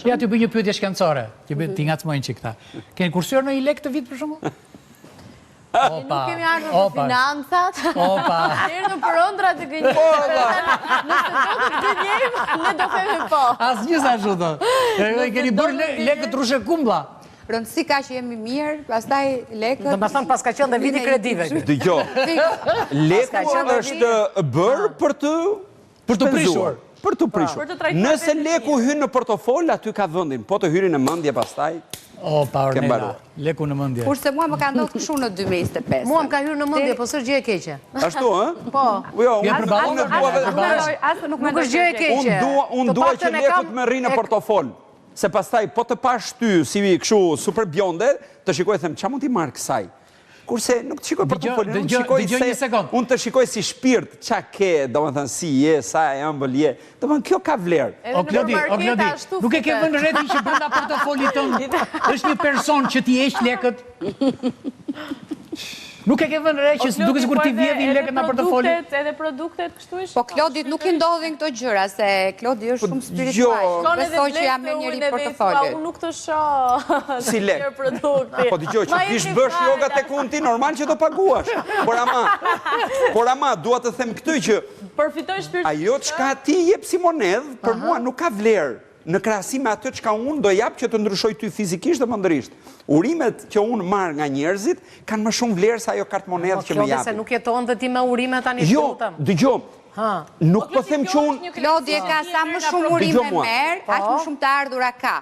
Ja t'ju bëj një pyetje shkencore, t'i bëj t'i ngacmoj një çik këta. Keni kursyer ndonjë lek këtë vit për shembull? Opa. Nuk kemi ardhur për financat. Opa. Erdhëm për ëndrrat e gënjejmë. Po, Nëse do të gënjejmë, ne do themi po. Asnjë sa ashtu do. E keni bërë lekët rrush e kumbla. Rëndësi ka që jemi mirë, pastaj lekët... Domethënë, paska qenë dhe viti i kredive. Dëgjo, leku është bërë për të Për të prishur. Për të prishur. Nëse leku hyn në portofol, aty ka vendin. Po të hyri në mendje pastaj, Opa, Ornela, leku në mendje. Kurse mua më ka ndodhur kështu në 2025. Mua më ka hyrë në mendje, po s'është gjë e keqe. Ashtu, ë? Po. Jo, unë dua vetëm. Nuk është gjë e keqe. Unë dua, unë dua që leku të më rri në portofol. Se pastaj po të pash ty si kështu super bjonde, të shikoj them ça mund t'i marr kësaj. Kurse nuk të shikoj portofolin, unë të shikoj se unë të shikoj si shpirt, ça ke, domethënë si je, sa e ëmbël je. Domethënë kjo ka vlerë. O Klodi, o Klodi, nuk e ke vënë re ti që brenda portofolit tënd është një person që t'i heq lekët? Nuk e ke vënë re që duket sikur t'i vjedhin lekët nga portofoli? Edhe produktet kështu i shikon. Po Klodit nuk i ndodhin këto gjëra se Klodi është shumë spiritual. Jo. Besoj që ia merr njeri portofolin. Unë nuk të shoh. Si lek. Po dëgjo që t'ish bësh yoga tek unë ti normal që do paguash. Por ama, por ama dua të them këtë që Përfitoj shpirt. Ajo çka ti jep si monedhë për mua nuk ka vlerë në krahasim me atë çka unë do jap që të ndryshoj ty fizikisht dhe mendërisht. Urimet që unë marr nga njerëzit kanë më shumë vlerë se ajo kartëmonedhë që më japin. Klodi se nuk jeton dhe ti me urime tani të lutem. Jo, dëgjo. Nuk po them që unë Klodi e ka sa më shumë urime merr, aq më shumë të ardhura ka.